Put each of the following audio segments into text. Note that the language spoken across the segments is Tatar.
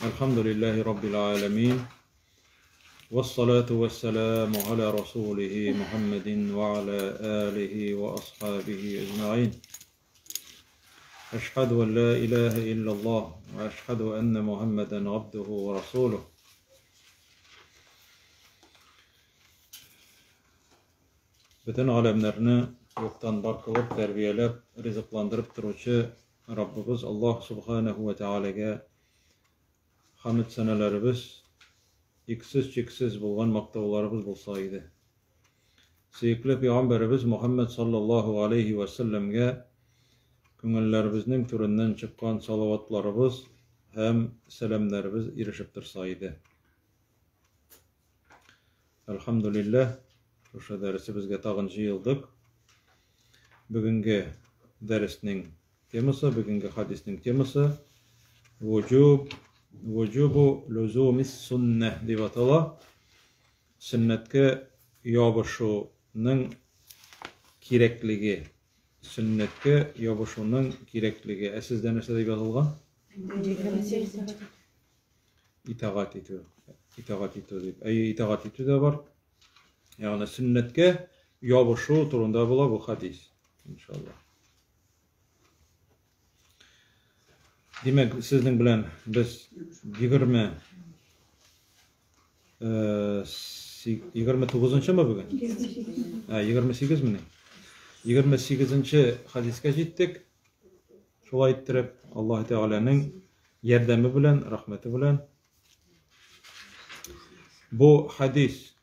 Әлхәмдүлилләһи раббил галәмин. Вассалату вассаламу аля расулихи Мухаммадин ва аля алихи ва асхабихи әҗмәгыйн. Әшһәду ан ла илаһа иллаллаһ ва әшһәду анна Мухаммадан абдуху ва расулух. Бөтен галәмнәрне юктан бар кылып, тәрбияләп, ризыкландырып торучы Раббыбыз Аллаһ Субханәһү вә Тәгаләгә хәмд сәнәләребез, иксез-чиксез булган мактауларыбыз булса иде. Сөекле пәйгамбәребез Мухәммәд саллаллаһу алейһи вә сәлләмгә күңелләребезнең түреннән чыккан салаватларыбыз һәм сәламнәребез ирешеп торса иде. Әлхәмдүлилләһ, шушы дәресебезгә тагын җыелдык. Бүгенге дәреснең темасы, бүгенге хадиснең темасы вуҗуб вуҗубу лузумис суннә дип атала. Сөннәткә ябышуның кирәклеге. Сөннәткә ябышуның кирәклеге. Ә сездә нәрсә дип язылган? Итагать итү. Итагать итү дип. Әйе, итагать итү дә бар. Ягъни сөннәткә ябышу турында була бу хадис. Иншалла. Димәк, сезнең белән без 20 29-нчымы бүген? Ә, 28 мени? 28-нче хадискә җиттек. Шулай иттереп, Аллаһ Тәгаләнең ярдәме белән, рәхмәте белән бу хадис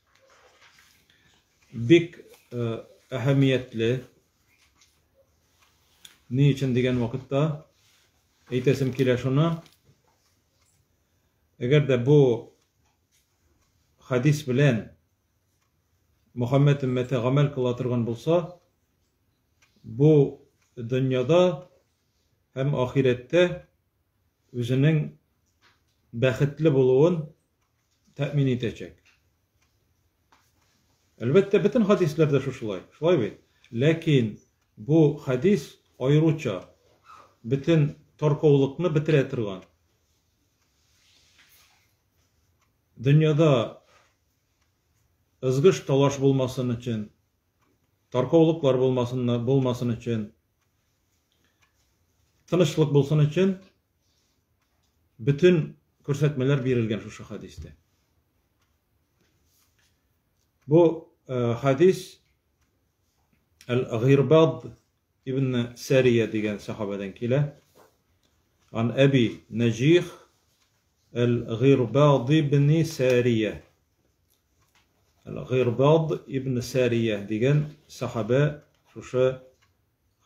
бик э, әһәмиятле. Ни өчен дигән вакытта әйтәсем килә шуны. Әгәр дә бу хадис белән Мөхәммәд өммәте гамәл кыла торган булса, бу дөньяда һәм ахирәттә үзенең бәхетле булуын тәэмин итәчәк. Әлбәттә, бөтен хадисләр дә шушылай, шулай бит? Ләкин бу хадис аеруча бөтен таркаулыкны бетерә торган. Дөньяда ызгыш талаш булмасын өчен, таркаулыклар булмасын, булмасын өчен, тынычлык булсын өчен бөтен күрсәтмәләр бирелгән шушы хадистә. Бу э, хадис Әл-Гыйрбад ибн Сәрия дигән сахабәдән килә. Ан Әби Нәҗих Әл-Гыйрбад ибн Сәрия. Әл-Гыйрбад ибн Сәрия дигән сахабә шушы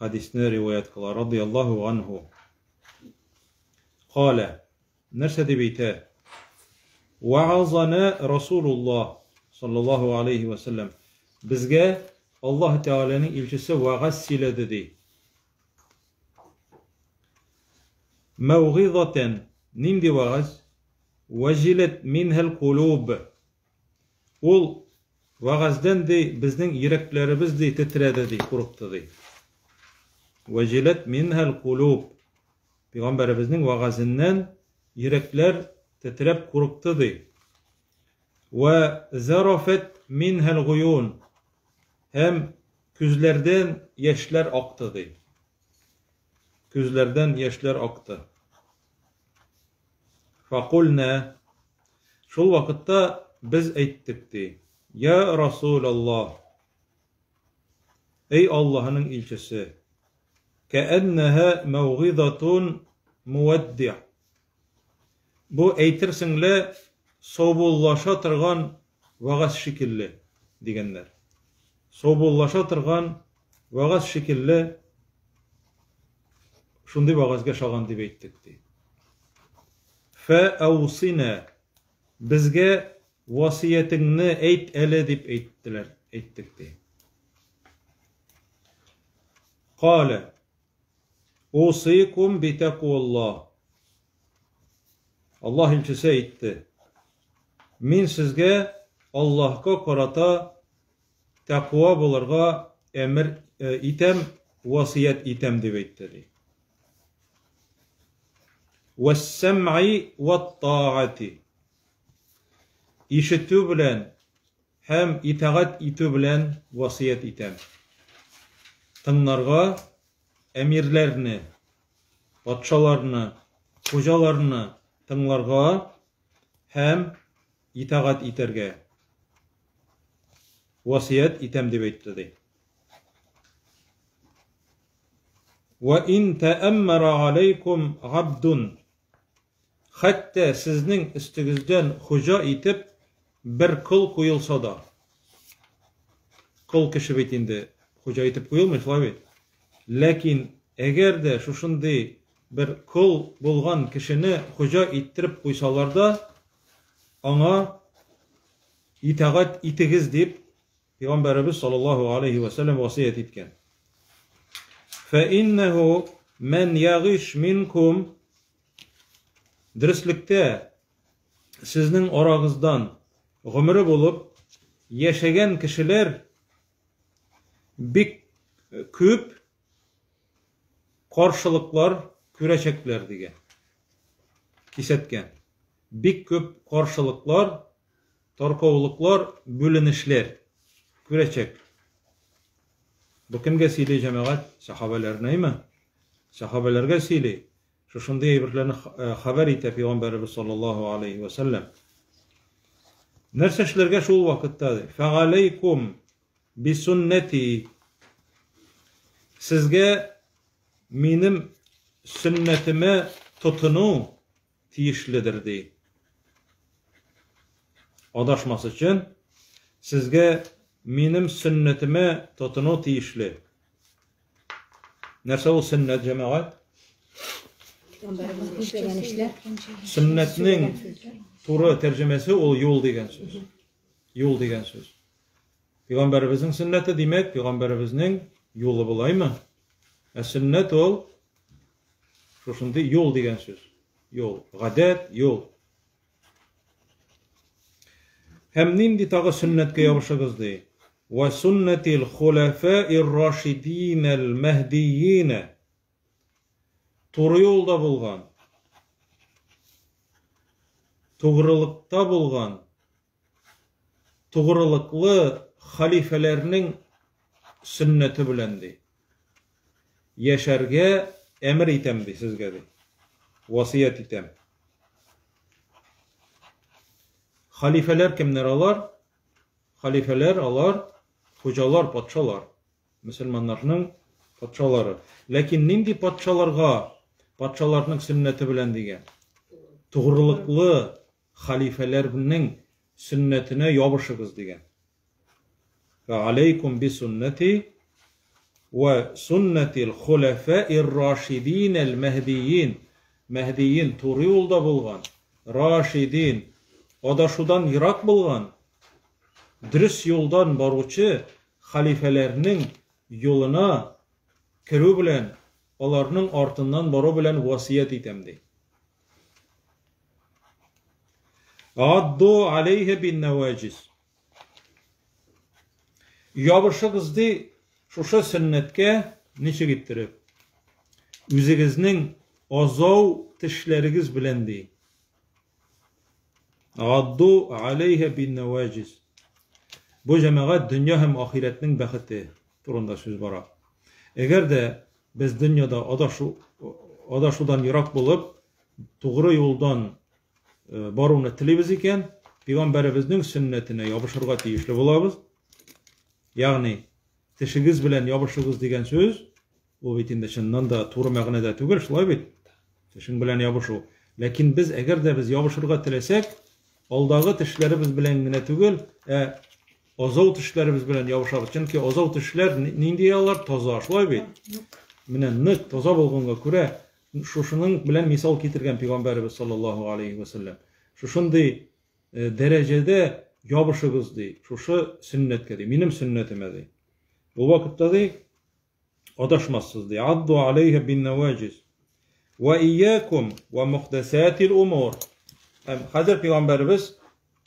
хадисне риваять кыла, радияллаһу анһу. Калә, нәрсә дип әйтә? Ва'азана Расулуллаһ саллаллаһу алейхи ва саллям. Безгә Аллаһ Тәгаләнең илчесе вәгазь сөйләде ди. Мәүгыйзатән, нинди вәгазь? Вәҗиләт минһәл кулуб. Ул вәгазьдән ди, безнең йөрәкләребез ди тетрәде ди, курыкты ди. Вәҗиләт минһәл кулуб. Пәйгамбәребезнең вәгазеннән йөрәкләр тетрәп курыкты ди. Вә зарафәт минһәл гуюн. Һәм күзләрдән яшьләр акты ди. Күзләрдән яшьләр акты. Факульна. Шул вакытта без әйттек ди. Я Расулаллаһ. Эй Аллаһының илчесе. Кәәннәһә мәүгыйзатун муадди. Бу әйтерсең лә саубуллаша торган вәгазь шикелле, дигәннәр. Саубуллаша торган вәгазь шикелле шундый вәгазьгә ошаган дип әйттек, ди. Фәәүсина безгә васыятеңне әйт әле дип әйттеләр, әйттек, ди. Калә Усыйкум битәкуаллаһ. Аллаһ илчесе әйтте. Мин сезгә Аллаһка карата тәкъва булырга әмер э, итәм, васыять итәм дип әйтте ди. Вәс-сәм'i ват-таати. Ишетү белән һәм итагать итү белән васыять итәм. Тыңнарга әмирләрне, патшаларны, хуҗаларны тыңларга һәм итагать итәргә васыять итәм дип әйтте ди. Вә ин тәәммәра алейкум габдун. Хәтта сезнең өстегездән хуҗа итеп бер кол куелса да. Кол кеше бит инде хуҗа итеп куелмый, шулай бит? Ләкин әгәр дә шушындый бер кол булган кешене хуҗа иттереп куйсалар да, аңа итагать итегез дип Пәйгамбәребез саллаллаһу алейһи вә сәлләм васыять иткән. Фә иннәһу мән ягыш минкум Дөреслектә сезнең арагыздан гомере булып яшәгән кешеләр бик күп каршылыклар күрәчәкләр дигән. Кисәткән. Бик күп каршылыклар Таркаулыклар, бүленешләр күрәчәк. Бу кемгә сөйли җәмәгать? Сәхабәләренә, әйме? Сәхабәләргә сөйли. Шушындый әйберләрне хәбәр итә пәйгамбәребез саллаллаһу алейхи ва сәлләм. Нәрсә эшләргә шул вакытта? Фәгаләйкум бисуннәти. Сезгә минем сөннәтемә тотыну тиешледер, ди. Адашмас өчен, сезгә минем сөннәтемә тотыну тиешле. Нәрсә ул сөннәт, җәмәгать? Сөннәтнең туры тәрҗемәсе ул юл дигән сүз. Юл дигән сүз. Пәйгамбәребезнең сөннәте, димәк, пәйгамбәребезнең юлы булаймы? Ә сөннәт ул Шушындый юл дигән сүз. Юл, гадәт, юл. Һәм нинди тагы сөннәткә ябышыгыз ди? Ва суннатил хулафаир рашидин әл мәһдиин. Туры юлда булган, тугрылыкта булган тугрылыклы халифәләрнең сөннәте белән, ди, яшәргә әмер итәм, ди, сезгә, ди, васыять итәм. Халифәләр кемнәр алар? Халифәләр алар хуҗалар, патшалар, мөселманнарның патшалары. Ләкин нинди патшаларга, патшаларның сөннәте белән дигән? Тугрылыклы Хәлифәләрнең сөннәтенә ябышыгыз дигән. Фә алейкум би суннәти вә суннәтил хуләфәир рашидин әл мәһдиин. Мәһдиин туры юлда булган, рашидин адашудан ерак булган, дөрес юлдан баручы хәлифәләрнең юлына керү белән, аларның артыннан бару белән васыять итәм, ди. Адду алейхи бин наваҗиз. Ябышыгыз ди шушы сөннәткә ничек иттереп? Үзегезнең азау тешләрегез белән ди. Адду алейхи бин наваҗиз. Бу җәмәгать дөнья һәм ахирәтнең бәхете турында сүз бара. Әгәр дә Без дөньяда адашу, адашудан ерак булып, тугры юлдан э, баруны телибез икән, пәйгамбәребезнең сөннәтенә ябышырга тиешле булабыз. Ягъни, тешегез белән ябышыгыз дигән сүз, ул бит инде чыннан да туры мәгънәдә түгел, шулай бит? Тешең белән ябышу. Ләкин без әгәр дә без ябышырга теләсәк, алдагы тешләребез белән генә түгел, ә Азау тешләребез белән ябышабыз. Чөнки азау тешләр нинди алар? Таза, шулай бит? Менә нык, таза булганга күрә, шушының белән мисал китергән пәйгамбәребез саллаллаһу алейхи ва сәлләм. Шушындый э, дәрәҗәдә ябышыгыз ди, шушы сөннәткә ди, минем сөннәтемә ди. Ул вакытта ди, Адашмассыз, ди. Адду алейха бин наваҗиз. Ва иякум ва мухдасатил умур. Һәм хәзер пәйгамбәребез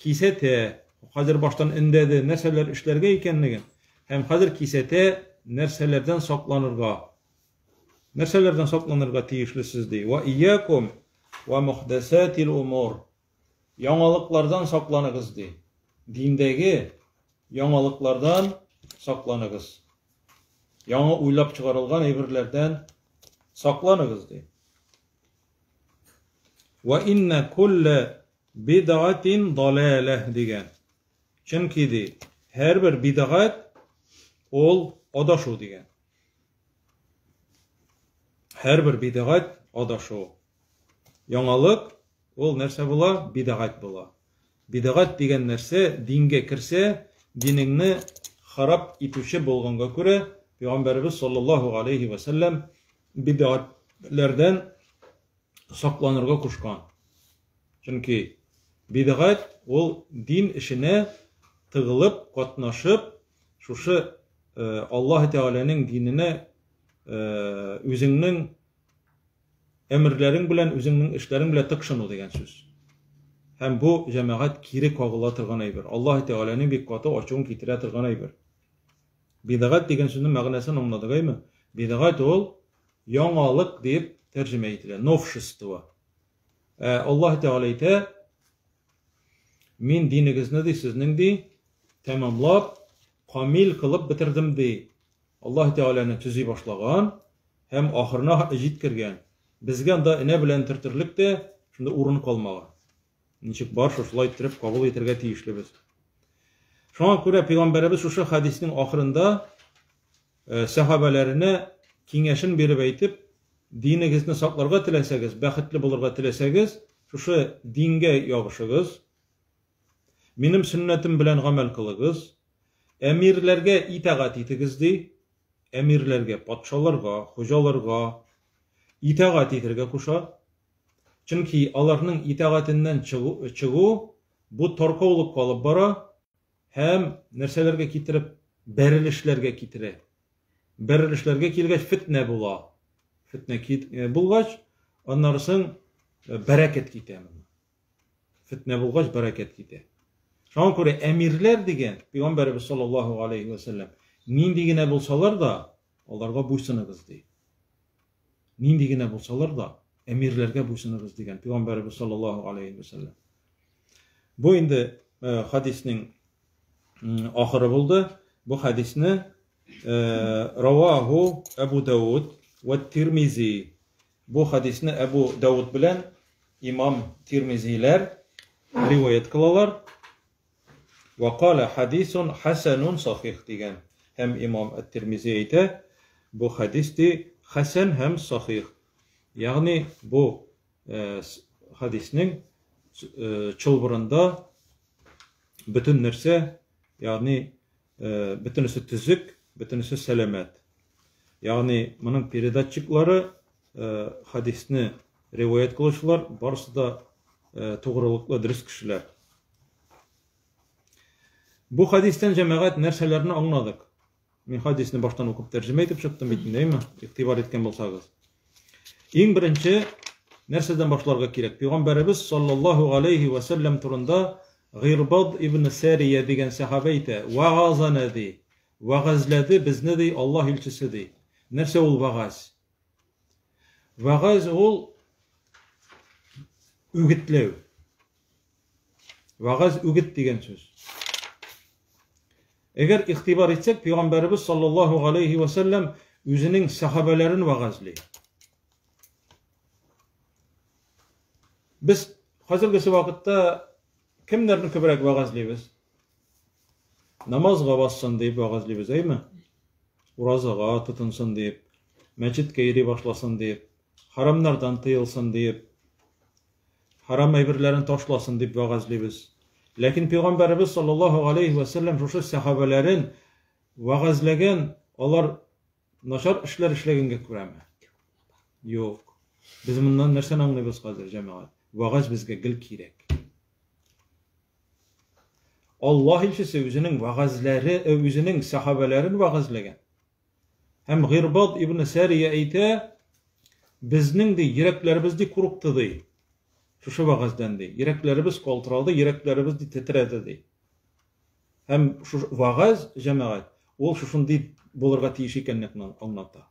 кисәтә, хәзер баштан өндәде, нәрсәләр эшләргә икәнлеген, һәм хәзер кисәтә, нәрсәләрдән сакланырга. Нәрсәләрдән сакланырга тиешлесез, ди. Ва иякум Вә мухдәсәтил умур. Яңалыклардан сакланыгыз, ди. Диндәге яңалыклардан сакланыгыз. Яңа уйлап чыгарылган әйберләрдән сакланыгыз, ди. Вә иннә куллә бидгатин далалә дигән. Чөнки ди, һәрбер бидгать ул адашу дигән. Һәрбер бидгать адашу. Яңалык ул нәрсә була? Бидгать була. Бидгать дигән нәрсә дингә керсә, динеңне харап итүче булганга күрә, Пәйгамбәребез саллаллаһу алейхи ва сәлләм бидгатьләрдән сакланырга кушкан. Чөнки бидгать ул дин эшенә тыгылып, катнашып, шушы Аллаһ Тәгаләнең диненә үзеңнең әмерләрең белән, үзеңнең эшләрең белән тыкшыну дигән сүз. Һәм бу җәмәгать кире кагыла торган әйбер. Аллаһ Тәгаләнең бик каты ачуын китерә торган әйбер. Бидгать дигән сүзнең мәгънәсен аңладык, әйме? Бидгать ул яңалык дип тәрҗемә ителә, новшество. Ә Аллаһ Тәгалә әйтә, Мин динегезне ди, сезнең ди, тәмамлап, камил кылып бетердем ди. Аллаһ Тәгаләне төзи башлаган һәм ахырына җиткергән. Безгә анда энә белән төртерлек тә шунда урын калмаган. Ничек бар, шушылай иттереп кабул итәргә тиешлебез. Шуңа күрә пәйгамбәребез шушы хәдиснең ахырында сәхабәләренә киңәшен биреп әйтеп, динегезне сакларга теләсәгез, бәхетле булырга теләсәгез, шушы дингә ябышыгыз, минем сөннәтем белән гамәл кылыгыз, әмирләргә итагать итегез, ди, әмирләргә, патшаларга, хуҗаларга итагать итергә куша. Чөнки аларның итагатеннән чыгу, чыгу бу таркаулыкка алып бара һәм нәрсәләргә китереп, бәрелешләргә китерә. Бәрелешләргә килгәч фетнә була. Фетнә булгач, аннары соң бәрәкәт китә монда. Фетнә булгач бәрәкәт китә. Шуңа күрә әмирләр дигән Пәйгамбәребез саллаллаһу алейхи ва сәлләм нинди генә булсалар да, аларга буйсыныгыз ди. Нинди генә булсалар да, әмирләргә буйсыныгыз дигән Пәйгамбәребез саллаллаһу алейхи ва сәлләм. Бу инде хадиснең ахыры булды. Бу хадисне Раваху Әбу Дауд ва Тирмизи. Бу хадисне Әбу Дауд белән имам Тирмизиләр риваять кылалар. Ва кала хадисун хасанун сахих дигән. Һәм имам Ат-Тирмизи әйтә, бу хадис ди хасан һәм сахих. Ягъни бу хадиснең чылбырында бөтен нәрсә, ягъни бөтенесе төзек, бөтенесе сәламәт. Ягъни моның передатчиклары, хадисне риваять кылучылар барысы да тугрылыклы, дөрес кешеләр. Бу хадистән җәмәгать нәрсәләрне аңладык? Мин хадисне баштан укып тәрҗемә итеп чыктым бит инде, әйме? Игътибар иткән булсагыз. Иң беренче нәрсәдән башларга кирәк? Пәйгамбәребез саллаллаһу алейхи ва сәлләм турында Гыйрбад ибн Сәрия дигән сәхабә әйтә, "Вагазана ди, вагазләде безне ди Аллаһ илчесе ди." Нәрсә ул вагаз? Вагаз ул үгетләү. Вагаз үгет дигән сүз. Әгәр игътибар итсәк, Пәйгамбәребез саллаллаһу алейхи ва сәлләм үзенең сахабәләрен вагазлый. Без хәзергесе вакытта кемнәрне күбрәк вагазлыйбыз? Намазга бассын дип вагазлыйбыз, әйме? Уразага тотынсын дип, мәчеткә йөри башласын дип, харамнардан тыелсын дип, Харам әйберләрен ташласын дип вәгазьлибез. Ләкин пәйгамбәребез саллаллаһу галәйһи вә сәлләм шушы сәхабәләрен вәгазьләгән, алар начар эшләр эшләгәнгә күрәме? Юк. Без моннан нәрсәне аңлыйбыз хәзер, җәмәгать? Вәгазь безгә гел кирәк. Аллаһ илчесе үзенең вәгазьләре, э, үзенең сәхабәләрен вәгазьләгән. Һәм Гыйрбад ибн Сәрия әйтә, безнең ди, йөрәкләребез ди курыкты ди. Шушы вәгазьдән ди. Йөрәкләребез калтырады, йөрәкләребез ди тетрәде ди. Һәм шушы вәгазь җәмәгать ул шушындый булырга тиеш икәнлеген аңлата.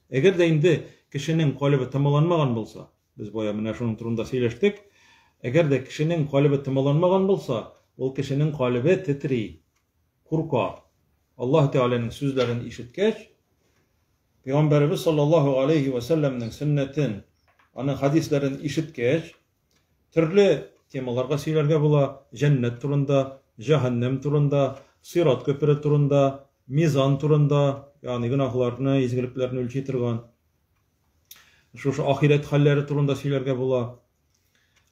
Әгәр дә инде кешенең калебе томаланмаган булса, Без бая менә шуның турында сөйләштек. Әгәр дә кешенең калебе томаланмаган булса, ул кешенең калебе тетри, курка. Аллаһ Тәгаләнең сүзләрен ишеткәч, Пәйгамбәребез саллаллаһу алейһи вә сәлләмнең сөннәтен, аның хәдисләрен ишеткәч, төрле темаларга сөйләргә була, җәннәт турында, җәһәннәм турында, сират күпере турында, мизан турында, ягъни гөнаһларны, изгелекләрне үлчи торган. Шушы ахирәт хәлләре турында сөйләргә була.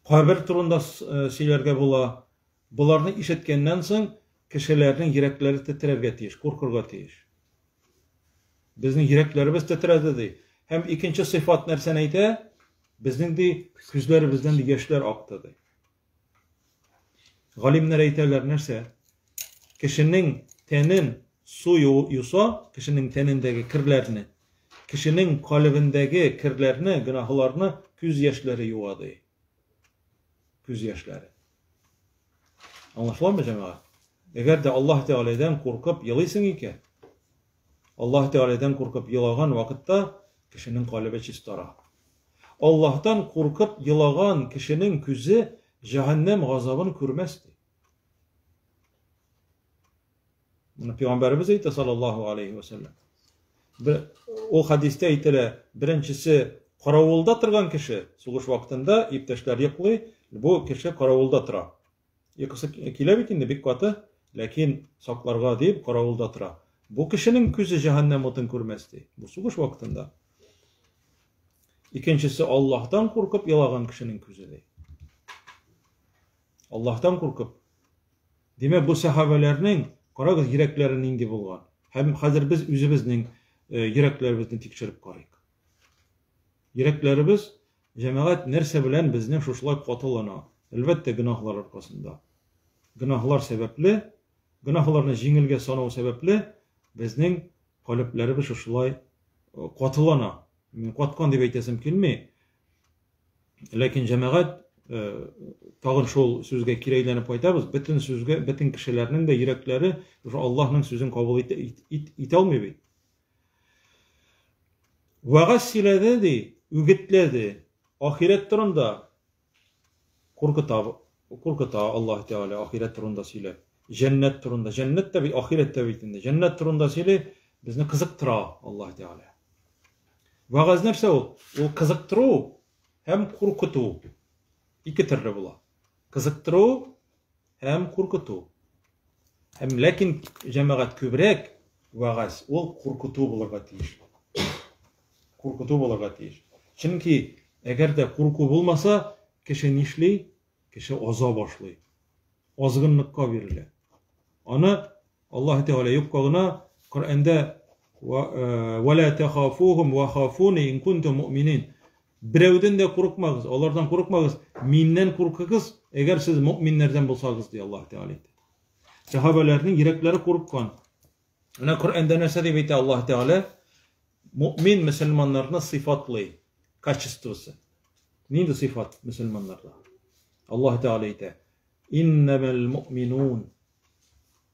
Кабер турында э, сөйләргә була. Боларны ишеткәннән соң кешеләрнең йөрәкләре тетрәргә тиеш, куркырга тиеш. Безнең йөрәкләребез тетрәде ди. Һәм икенче сыйфат нәрсәне әйтә? Безнең ди күзләребездән ди яшьләр акты ди. Галимнәр әйтәләр нәрсә? Кешенең тәнен су юса, кешенең тәнендәге керләрне, кешенең калебендәге керләрне, гөнаһларны күз яшьләре юа ди. Күз яшьләре. Аңлашыламы, җәмәгать? Әгәр дә Аллаһ Тәгаләдән куркып елыйсың икән, Аллаһ Тәгаләдән куркып елаган вакытта кешенең калебе чистара. Аллаһтан куркып елаган кешенең күзе җәһәннәм газабын күрмәс ди. Моны пәйгамбәребез әйтә саллаллаһу алейхи ва саллям. Ул хәдистә әйтелә, беренчесе каравылда торган кеше, сугыш вакытында иптәшләр йоклый, бу кеше каравылда тора. Йокысы килә бит инде бик каты, ләкин сакларга дип каравылда тора. Бу кешенең күзе җәһәннәм утын күрмәс ди. Бу сугыш вакытында. Икенчесе Аллаһтан куркып елаган кешенең күзе ди. Аллаһтан куркып. Димәк, бу сәхабәләрнең, карагыз, йөрәкләре нинди булган. Һәм хәзер без үзебезнең э, йөрәкләребезне тикшереп карыйк. Йөрәкләребез Җәмәгать нәрсә белән безнең шушылай катылана? Әлбәттә, гөнаһлар аркасында. Гөнаһлар сәбәпле, гөнаһларны җиңелгә санау сәбәпле, безнең калебләребез шушылай э, катылана. Мин каткан дип әйтәсем килми. Ләкин җәмәгать э, тагын шул сүзгә кире әйләнеп кайтабыз. Бөтен сүзгә, бөтен кешеләрнең дә йөрәкләре шушы Аллаһның сүзен кабул итә, ит, итә алмый бит. Вәгазь сөйләде, ди, үгетләде. Ахирәт турында куркыта, куркыта Аллаһ Тәгалә ахирәт турында сөйләп. Җәннәт турында. Җәннәт тә бит, ахирәт тә бит инде. Җәннәт турында сөйли, безне кызыктыра Аллаһ Тәгалә. Вәгазь нәрсә ул? Ул кызыктыру һәм куркыту. Ике төрле була. Кызыктыру һәм куркыту. Һәм ләкин җәмәгать күбрәк вәгазь ул куркыту булырга тиеш. Куркыту булырга тиеш. Чөнки әгәр дә курку булмаса, кеше нишли? Кеше аза башлый. Азгынлыкка бирелә. Аны Аллаһ Тәгалә юкка гына Коръәндә «Ва ла тахафухум ва хафуни ин кунтум муъминин» Берәүдән дә курыкмагыз, алардан курыкмагыз, миннән куркыгыз, әгәр сез мөэминнәрдән булсагыз, ди Аллаһ Тәгалә әйтә. Сәхабәләрнең йөрәкләре курыккан. Менә Коръәндә нәрсә дип әйтә Аллаһ Тәгалә? Мөэмин мөселманнарны сыйфатлый, качествосы. Нинди сыйфат мөселманнарда? Аллаһ Тәгалә әйтә: Иннәмәл муъминун.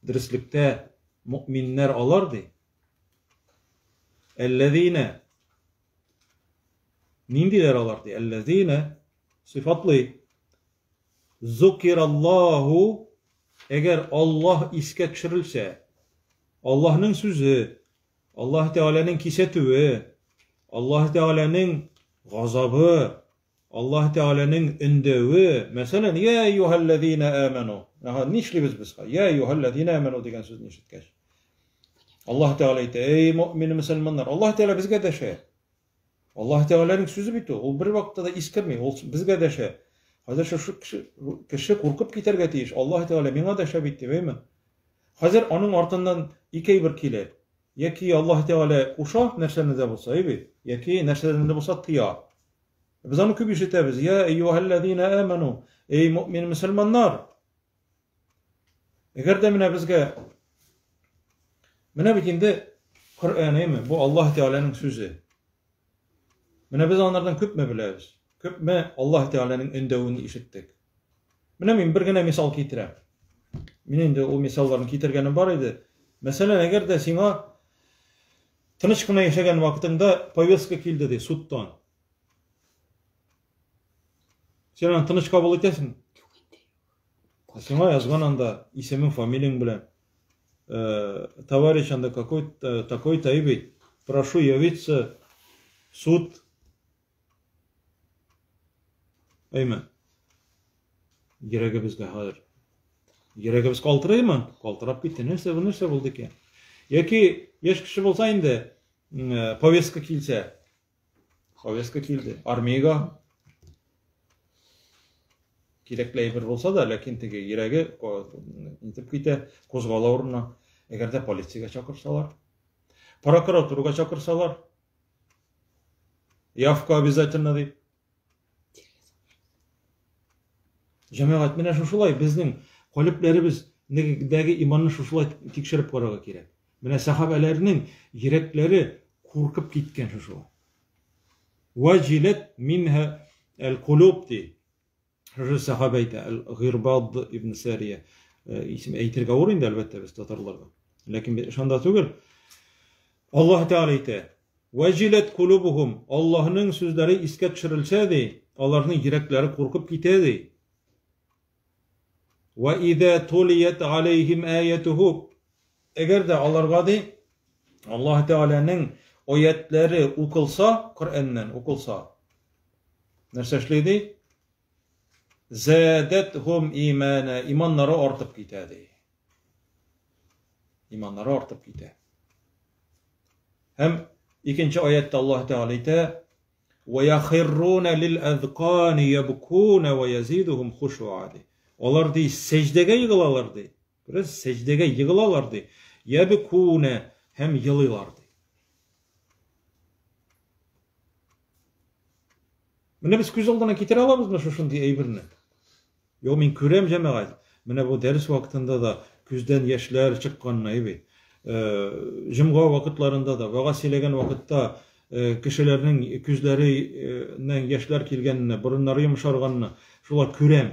Дөреслектә мөэминнәр алар ди. Әлләзинә Ниндиләр алар ди? Әлләзинә сыйфатлый. Зукираллаһу әгәр Аллаһ искә төшерелсә, Аллаһның сүзе, Аллаһ Тәгаләнең кисәтүе, Аллаһ Тәгаләнең газабы, Аллаһ Тәгаләнең өндәве, мәсәлән, я әйюһәлләзинә аману. Аһа, нишлибез без? Я әйюһәлләзинә аману дигән сүзне ишеткәч. Аллаһ Тәгалә әйтә, эй мөэмин мөселманнар, Аллаһ Тәгалә безгә дәшә. Аллаһ Тәгаләнең сүзе бит ул, ул бер вакытта да искерми, ул безгә дәшә. Хәзер шушы кеше, кеше куркып китәргә тиеш. Аллаһ Тәгалә миңа дәшә бит дип, әйме? Хәзер аның артыннан ике әйбер килә. Яки Аллаһ Тәгалә куша нәрсәне дә булса, әй бит, яки нәрсәдән дә булса тыя. Без аны күп ишетәбез. Я әйюһәлләзина аману, эй мөэмин мөселманнар. Әгәр дә менә безгә менә бит инде Коръән әйме, бу Аллаһ Тәгаләнең сүзе. Менә без анардан күпме беләбез? Күпме Аллаһ Тәгаләнең өндәвен ишеттек? Менә мин бер генә мисал китерәм. Мин инде ул мисалларны китергәнем бар иде. Мәсәлән, әгәр дә сиңа тыныч кына яшәгән вакытыңда повестка килде ди судтан. Син аны тыныч кабул итәсең? Сиңа язган анда исемең, фамилияң белән. Э, товарищ анда какой-то такой-то и бит. Прошу явиться в суд. Әйме? Йөрәгебезгә хәзер. Йөрәгебез калтырыймы? Калтырап китте. Нәрсә бу, нәрсә булды икән? Яки яшь кеше булса инде, э, повестка килсә, Повестка килде. Армиягә кирәкле әйбер булса да, ләкин теге йөрәге нитеп китә, кузгала урынына. Әгәр дә полициягә чакырсалар, прокуратурага чакырсалар, явка обязательно дип. Җәмәгать, менә шушылай безнең калебләребездәге иманны шушылай тикшереп карарга кирәк. Менә сәхабәләрнең йөрәкләре куркып киткән шушылай. Ваҗиләт минһа әл-кулуб ди. Шушы сәхабә әйтә, Әл-Гыйрбад ибн Сәрия. Э, исем әйтергә авыр инде, әлбәттә, без татарларга. Ләкин шунда түгел. Аллаһ Тәгалә әйтә, Вәҗиләт кулубухум, Аллаһның сүзләре искә төшерелсә, ди, аларның йөрәкләре куркып китә, ди. Вә изә тулият алейхим аятуху, әгәр дә аларга, ди, Аллаһ Тәгаләнең аятләре укылса, Коръәннән укылса, нәрсә эшли, ди? Задәтхум имана, иманнары артып китә, ди. Иманнары артып китә. Һәм икенче аятта Аллаһ Тәгалә әйтә: "Ва яхирруна лил азкани ябкуна ва язидухум хушуа" ди. Алар ди сәҗдәгә егылалар ди. Күрәсез, сәҗдәгә егылалар ди. Ябкуна һәм елыйлар ди. Менә без күз алдына китерә алабызмы шушындый әйберне? Юк, мин күрәм, җәмәгать. Менә бу дәрес вакытында да күздән яшьләр чыкканны, әй бит. Э, җомга вакытларында да, вәгазь сөйләгән вакытта э, кешеләрнең күзләреннән яшьләр килгәнне, борыннары йомшарганны шулар күрәм.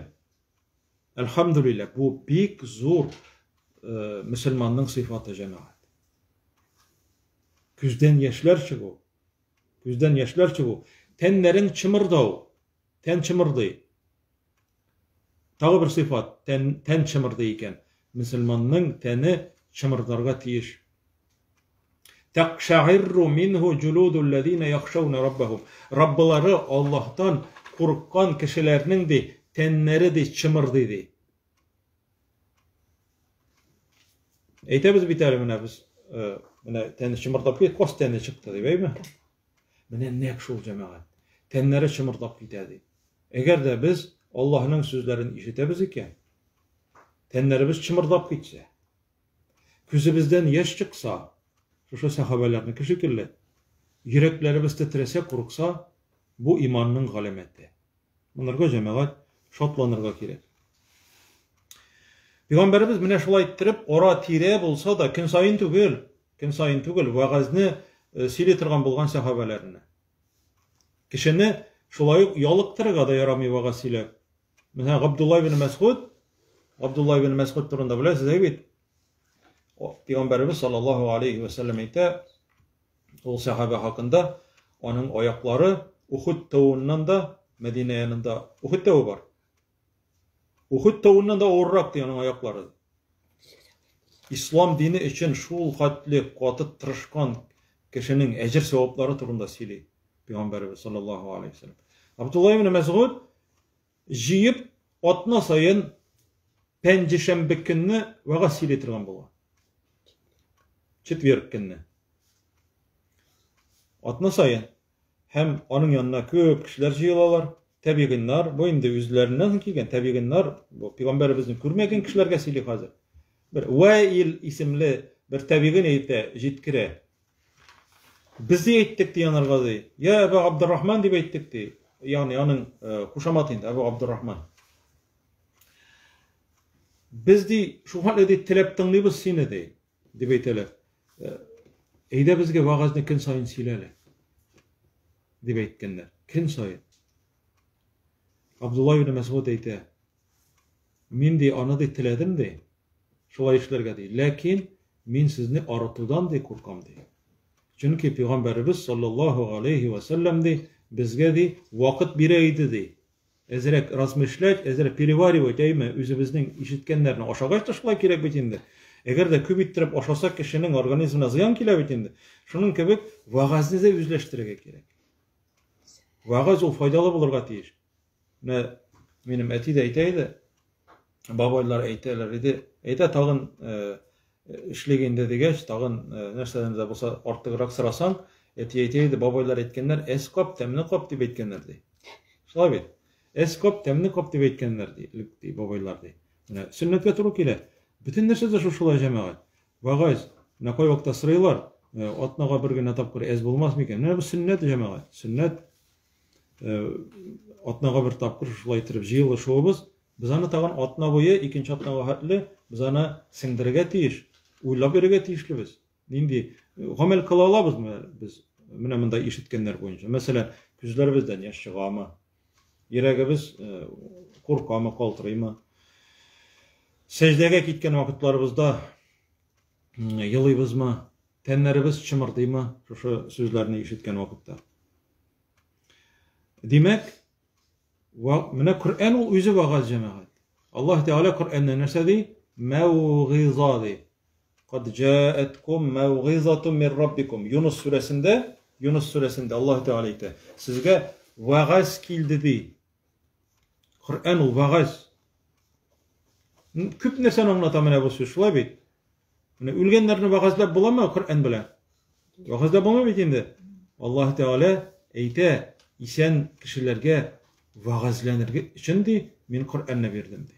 Әлхәмдүлилләһ, бу бик зур э, мөселманның сыйфаты, җәмәгать. Күздән яшьләр чыгу, күздән яшьләр чыгу, тәннәрең чымырдау, тән чымырдый. Тагы бер сыйфат, тән, тән чымырдый икән. Мөселманның тәне чымырдарга тиеш. Тәкшәгыйрру минһу җулудул ләзина яхшауна раббахум. Раббылары Аллаһтан курыккан кешеләрнең ди, тәннәре ди чымырдый ди. Әйтәбез бит әле менә без, э, менә тәне чымырдап китте, кос тәне чыкты дип, әйме? Менә нәкъ шул җәмәгать. Тәннәре чымырдап китә ди. Әгәр дә без Аллаһның сүзләрен ишетәбез икән, тәннәребез чымырдап китсә, күзебездән яшь чыкса, шушы сәхабәләрнеке шикелле, йөрәкләребез тетрәсә, курыкса, бу иманның галәмәте. Монарга җәмәгать шатланырга кирәк. Пәйгамбәребез менә шулай иттереп, ара-тирә булса да, көн саен түгел, көн саен түгел, вәгазьне э, сөйли торган булган сәхабәләренә. Кешене шулай ук ялыктырырга да ярамый вәгазь сөйләп. Менә Габдулла ибн Мәсгуд, Габдулла ибн Мәсгуд турында беләсез, әй бит. Пәйгамбәребез саллаллаһу алейхи ва сәлләм әйтә, ул сәхабә хакында, аның аяклары Ухуд тавыннан да Мәдинә янында Ухуд тавы бар. Ухуд тавыннан да авыррак ди аның аяклары. Ислам дине өчен шул хәтле каты тырышкан кешенең әҗер саваплары турында сөйли Пәйгамбәребез саллаллаһу алейхи ва сәлләм. Абдулла ибн Мәсгуд җыеп атна саен пәнҗешәмбе көнне вәгазь сөйли торган була. Четверг көнне. Атна саен. Һәм аның янына күп кешеләр җыелалар. Тәбигыйннар, бу инде үзләреннән килгән тәбигыйннар, бу пәйгамбәребезне күрмәгән кешеләргә сөйли хәзер. Бер Ваил исемле бер тәбигын әйтә, җиткерә. Без ди әйттек ди анарга ди. Я Әбу Абдуррахман дип әйттек ди. Ягъни аның э, кушаматы инде Әбу Абдуррахман. Без ди шул хәтле ди теләп тыңлыйбыз сине ди, дип әйтәләр. Э, әйдә безгә вәгазьне көн саен сөйлә әле. Дип әйткәннәр. Көн саен. Абдулла ибн Мәсгуд әйтә. Мин ди аны ди теләдем ди. Шулай эшләргә ди. Ләкин мин сезне арытудан ди куркам ди. Чөнки пәйгамбәребез саллаллаһу алейхи ва сәлләм ди безгә ди вакыт бирә иде ди. Әзрәк размышлять, әзрәк переваривать, әйме, үзебезнең ишеткәннәрне ашагач та шулай кирәк бит инде. Әгәр дә күп иттереп ашаса, кешенең организмына зыян килә бит инде. Шуның кебек вәгазьне дә үзләштерергә кирәк. Вәгазь ул файдалы булырга тиеш. Менә минем әти дә әйтә иде, бабайлар әйтәләр иде, әйтә тагын э, эшлик инде дигәч, тагын э, нәрсәдән дә булса артыграк сорасаң, әти әйтә иде, бабайлар әйткәннәр, әз кап, тәмле кап дип әйткәннәр ди. Шулай бит. Әз кап, тәмле кап дип әйткәннәр ди, элек ди бабайлар ди. Менә сөннәткә туры килә. Бөтен нәрсә дә шушылай җәмәгать. Вәгазь, менә кайвакытта сорыйлар, э, атнага бер генә тапкыр әз булмас микән? Менә бу сөннәт җәмәгать. Сөннәт э, атнага бер тапкыр шулай иттереп җыелышуыбыз, без аны тагын атна буе, икенче атнага хәтле без аны сеңдерергә тиеш, уйлап йөрергә тиешлебез. Нинди э, гамәл кыла алабызмы без менә монда ишеткәннәр буенча? Мәсәлән, күзләребездән яшь чыгамы? Йөрәгебез э, куркамы, калтырыймы? Сәҗдәгә киткән вакытларыбызда елыйбызмы? Тәннәребез чымырдыймы шушы сүзләрне ишеткән вакытта? Димәк, менә Коръән ул үзе вагаз җәмәгать. Аллаһ Тәгалә Коръәндә нәрсә ди? Мәүгыйза ди. Кад җаәткум мәүгыйзатун мир раббикум. Юнус сүрәсендә, Юнус сүрәсендә Аллаһ Тәгалә әйтә, сезгә вагаз килде ди. Коръән ул вагаз. Күп нәрсәне аңлата менә бу сүз, шулай бит? Менә үлгәннәрне вагазлап буламы Коръән белән? Вагазлап булмый бит инде. Аллаһ Тәгалә әйтә, исән кешеләргә вагазләнергә өчен ди, мин Коръәнне бирдем ди.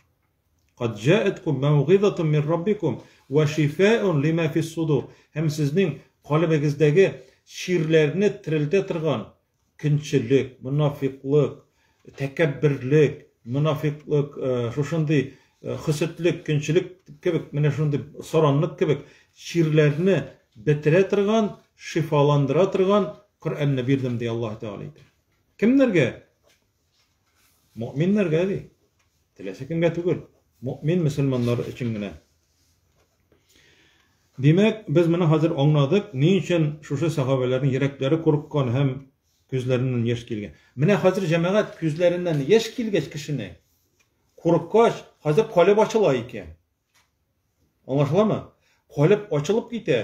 Кад җаәткум мәүгыйзатун мин раббикум вә шифаун лима фис судур. Һәм сезнең калебегездәге чирләрне терелтә торган көнчелек, монафиклык, тәкәбберлек, монафиклык, э, шушындый э, хөсетлек, көнчелек кебек, менә шундый саранлык кебек чирләрне бетерә торган, шифаландыра торган Коръәнне бирдем, ди Аллаһ Тәгалә әйтә. Кемнәргә? Мөэминнәргә ди. Теләсә кемгә түгел. Мөэмин мөселманнар өчен генә. Димәк, без моны хәзер аңладык, ни өчен шушы сәхабәләрнең йөрәкләре курыккан һәм күзләреннән яшь килгән. Менә хәзер җәмәгать күзләреннән яшь килгәч кешенең, курыккач, хәзер калеб ачыла икән. Аңлашыламы? Калеб ачылып китә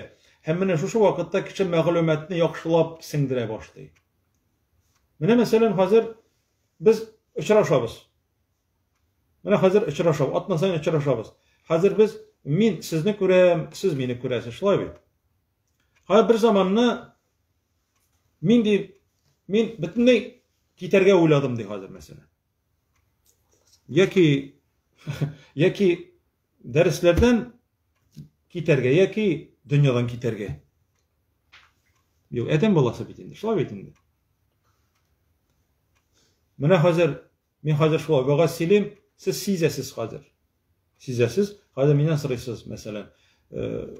һәм менә шушы вакытта кеше мәгълүматны яхшылап сеңдерә башлый. Менә мәсәлән, хәзер без очрашабыз. Менә хәзер очрашабыз, атна саен очрашабыз. Хәзер без мин сезне күрәм, сез мине күрәсез, шулай бит? Хәзер бер заманны мин ди, мин бөтенләй китәргә уйладым ди хәзер мәсәлән. Яки яки дәресләрдән китәргә яки дөньядан китәргә. Юк, адәм баласы бит инде, шулай бит инде. Менә хәзер мин хәзер шулай вәгазь сөйлим, сез сизәсез хәзер. Сизәсез, хәзер миннән сорыйсыз, мәсәлән, э,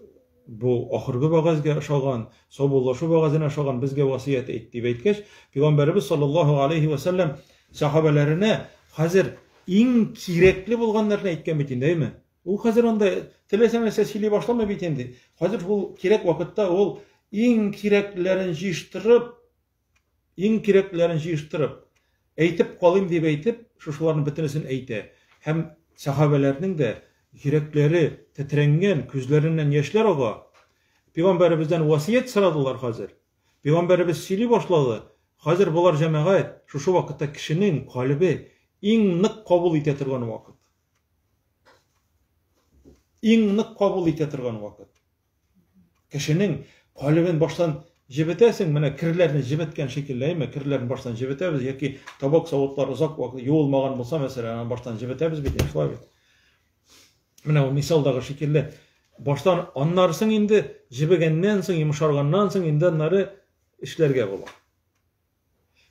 бу ахыргы вәгазьгә ошаган, саубуллашу вәгазенә ошаган, безгә васыять әйт дип әйткәч, пәйгамбәребез саллаллаһу алейхи ва сәлләм сахабәләренә хәзер иң кирәкле булганнарны әйткән бит инде, әйме? Ул хәзер анда теләсә нәрсә сөйли башламый бит инде. Хәзер ул кирәк вакытта ул иң кирәкләрен җыештырып, иң кирәкләрен җыештырып, әйтеп калыйм дип әйтеп, шушыларның бөтенесен әйтә. Һәм сәхабәләрнең дә йөрәкләре тетрәнгән, күзләреннән яшьләр ага. Пәйгамбәребездән васыять сорадылар хәзер. Пәйгамбәребез сөйли башлады. Хәзер болар җәмәгать, шушы вакытта кешенең калебе иң нык кабул итә торган вакыт. Иң нык кабул итә торган вакыт. Кешенең калебен баштан җебетәсең, менә керләрне җебеткән шикелле, әйме, керләрне баштан җебетәбез яки табак савытлар озак вакыт юылмаган булса, мәсәлән, аны баштан җебетәбез бит, шулай бит. Менә ул мисалдагы шикелле, баштан аннары соң инде җебегәннән соң, йомшарганнан соң инде аннары эшләргә була.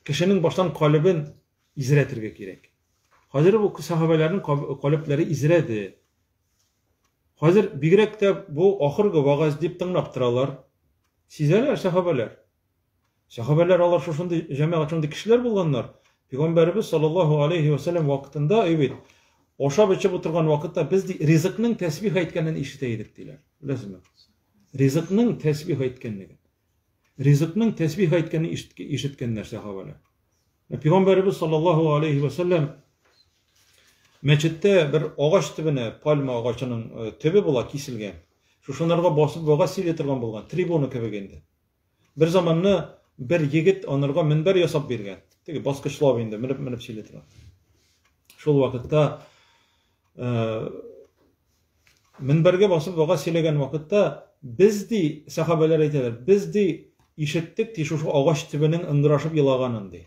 Кешенең баштан калебен изрәтергә кирәк. Хәзер бу сахабәләрнең калебләре изрәде. Хәзер бигрәк тә бу ахыргы вагаз дип тыңлап торалар. Сизәләр сахабәләр. Сахабәләр алар шушындый җәмәгать шундый кешеләр булганнар. Пәйгамбәребез саллаллаһу алейхи ва сәлләм вакытында әй бит ашап эчеп утырган вакытта без ди ризыкның тәсбих әйткәнен ишетә идек диләр. Беләсезме? Ризыкның тәсбих әйткәнлеген. Ризыкның тәсбих әйткәнен ишеткәннәр сахабәләр. Пәйгамбәребез саллаллаһу алейхи ва сәлләм Мәчеттә бер агач төбенә, пальма агачының э, төбе була киселгән. Шушынарга басып вәгазь сөйли торган булган, трибуна кебек инде. Бер заманны бер егет анарга мөнбәр ясап биргән. Теге баскычлап инде менеп-менеп сөйли торган. Шул вакытта э, мөнбәргә басып вәгазь сөйләгән вакытта без ди, сәхабәләр әйтәләр, без ди ишеттек ди шушы агач төбенең ыңгырашып елаганын ди.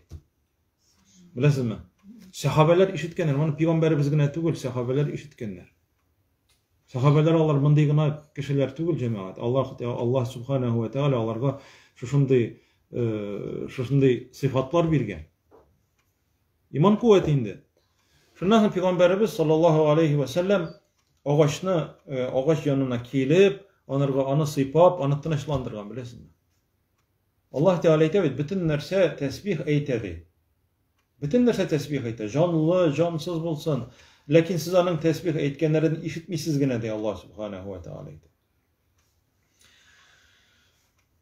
Беләсезме? Сәхабәләр ишеткәннәр. Моны пәйгамбәребез генә түгел, сәхабәләр ишеткәннәр. Сәхабәләр алар мондый гына кешеләр түгел, җәмәгать. Аллаһ Аллаһ субханаһу ва тааля аларга шушындый э, шушындый сыйфатлар биргән. Иман куәте инде. Шуннан соң пәйгамбәребез саллаллаһу алейхи ва сәлләм агачны э, агач янына килеп, анарга аны сыйпап, аны тынычландырган, беләсезме? Аллаһ Тәгалә әйтә бит, бөтен нәрсә тәсбих әйтә ди. Бөтен нәрсә тәсбих әйтә, җанлы, җансыз булсын. Ләкин сез аның тәсбих әйткәннәрен ишетмисез генә ди Аллаһ Субханаһу ва Тәгалә әйтә.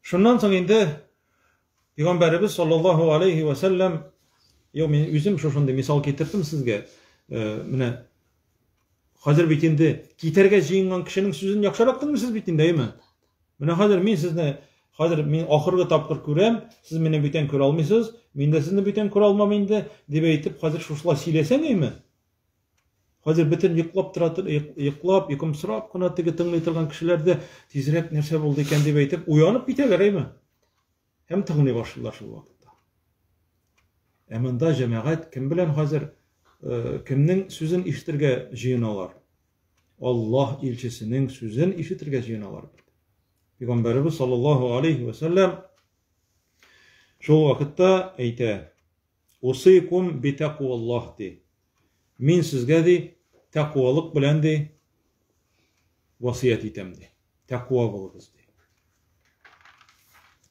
Шуннан соң инде Пәйгамбәребез саллаллаһу алейхи ва сәлләм, юк, мин үзем шушындый мисал китердем сезгә. Э, менә хәзер бит инде китәргә җыенган кешенең сүзен яхшырак тыңлыйсыз бит инде, әйеме? Менә хәзер мин сезне, хәзер мин ахыргы тапкыр күрәм, сез мине бүтән күрә алмыйсыз, мин дә сезне бүтән күрә алмам инде, дип әйтеп, хәзер шушылай сөйләсәң, әйме? Хәзер бөтен йоклап тора, йоклап, йокымсырап кына теге тыңлый торган кешеләр дә тизрәк нәрсә булды икән дип әйтеп, уянып китәләр, әйме? Һәм тыңлый башлыйлар шул вакытта. Ә монда җәмәгать кем белән хәзер, э, кемнең сүзен ишетергә җыеналар? Аллаһ илчесенең сүзен ишетергә җыеналар бит. Пәйгамбәребез саллаллаһу алейхи ва сәлләм шул вакытта әйтә: "Усыйкум би тaqваллаһ" ди. Мин сезгә ди, тәкъвалык белән ди васыять итәм ди. Тәкъва булыгыз ди.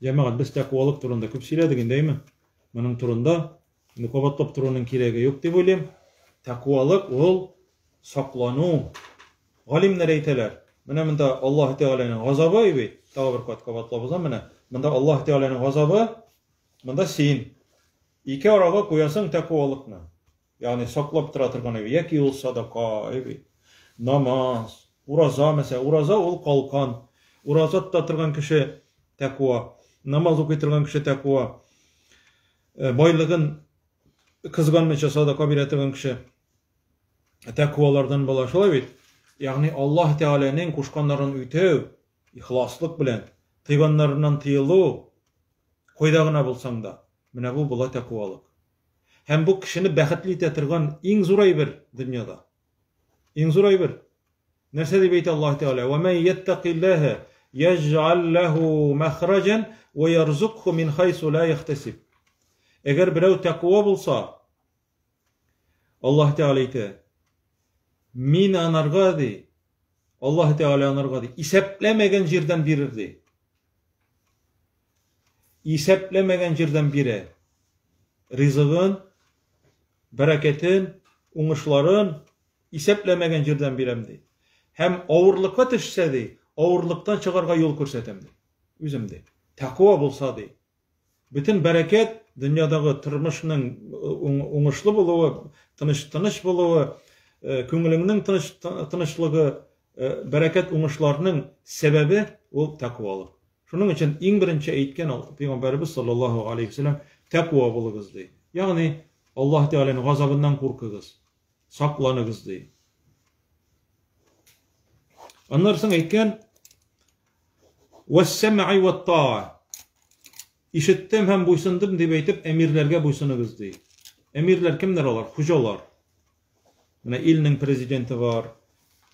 Җәмәгать, без тәкъвалык турында күп сөйләдек инде, әйме? Моның турында Инде кабатлап торуның кирәге юк дип уйлыйм. Тәкъвалык ул саклану. Галимнәр әйтәләр, менә монда Аллаһ Тәгаләнең газабы бит, тагы бер кат кабатлап узам менә. Монда Аллаһ Тәгаләнең газабы, монда син. Ике арага куясың тәкъвалыкны. Ягъни саклап тора торган әйбер, яки ул садака, әйбер, намаз, ураза мәсәлән, ураза ул калкан. Ураза тота торган кеше тәкъва, намаз укый торган кеше тәкъва. Э, байлыгын кызганмыйча садака бирә торган кеше тәкъвалардан була, шулай бит? Ягъни Аллаһ Тәгаләнең кушканнарын үтәү, ихласлык белән, тыйганнарыннан тыелу, кайда гына булсаң да, менә бу була тәкъвалык. Һәм бу кешене бәхетле итә торган иң зур әйбер дөньяда. Иң зур әйбер. Нәрсә дип әйтә Аллаһ Тәгалә? Ва ман яттакиллаһа яҗ'ал лаху махраҗан ва ярзукху мин хайсу ла яхтасиб. Әгәр берәү тәкъва булса, Аллаһ Тәгалә әйтә, мин анарга ди, Аллаһ Тәгалә анарга ди, исәпләмәгән җирдән бирер ди. Исәпләмәгән җирдән бирә. Ризыгын, бәрәкәтен, уңышларын исәпләмәгән җирдән бирәм ди. Һәм авырлыкка төшсә ди, авырлыктан чыгарга юл күрсәтәм ди. Үзем ди. Тәкъва булса ди. Бөтен бәрәкәт дөньядагы тормышның уңышлы булуы, тыныч тыныч булуы, э, күңелеңнең тыныч тынычлыгы, э, бәрәкәт уңышларның сәбәбе ул тәкъвалык. Шуның өчен иң беренче әйткән пәйгамбәребез саллаллаһу алейхи вәсәлләм тәкъва булыгыз ди. Ягъни Аллаһ Тәгаләнең газабыннан куркыгыз, сакланыгыз ди. Аннан соң әйткән Вәссәмәи вәттаа. Ишеттем һәм буйсындым дип әйтеп, әмирләргә буйсыныгыз ди. Әмирләр кемнәр алар? Хуҗалар. Менә илнең президенты бар,